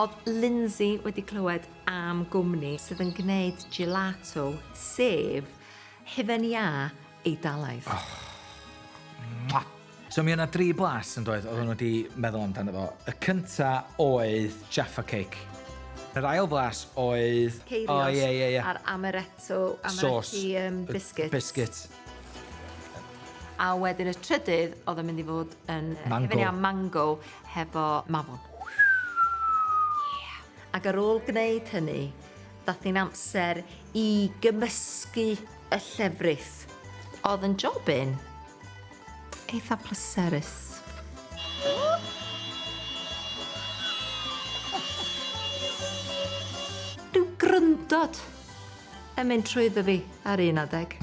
Oedd Lindsay wedi clywed am gwmni sydd yn gwneud gelato, sef hufen iâ Eidalaidd. Oh. Mwah. So mi o'na dri blas yn doedd, oedden nhw wedi meddwl amdano fo. Y cynta oedd Jaffa Cake. Yr ail flas oedd... Ceirios oh, yeah, yeah, yeah. a'r amaretto, Sauce. amaretti biscuits. Biscuit. A wedyn y trydydd oedd yn mynd i fod yn Mango. hufen iâ mango hefo mafon. Yeah. Ac ar ôl gwneud hynny, dath hi'n amser i gymysgu y llefrith. Oedd yn jobyn eitha pleserus. Rhyw gryndod yn mynd trwyddo fi ar un adeg.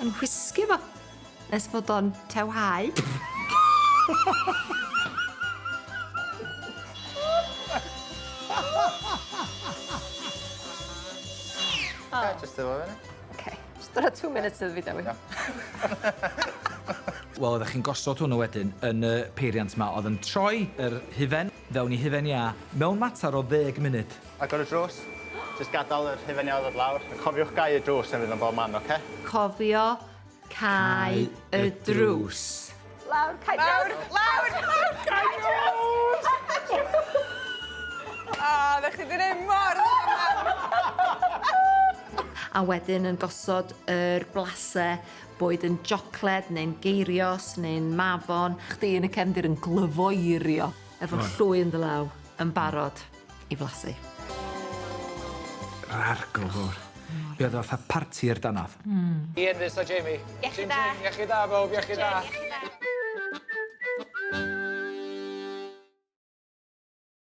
Yn whisgi fo nes bod o'n tewhau. Oh. Just efo fyny. Okay. Just dyna two minutes iddo fi Dewi. Wel, oeddech chi'n gosod hwnnw wedyn yn y peiriant 'ma oedd yn troi yr hufen fewn i hufen iâ mewn mater o ddeg munud. Agor y drws. Jyst gadael yr hufen iâ ddod lawr. A cofiwch gau y drws hefyd yn bob man, oce? Cofio cau y drws. Lawr, cau drws! Lawr, lawr, cau drws! O, ddech chi 'di neud mor dda, mam! A wedyn yn gosod yr blase, boed yn jocled neu'n geirios neu'n mafon. Chdi yn y cefndir yn glyfoerio efo llwy yn dy law, yn barod i flasu. Yr arogl fawr. Be oedd o fatha parti i'r danadd. Ian, Rhys a Jamie. Iechyd da. Iechyd da bawb, iechyd da.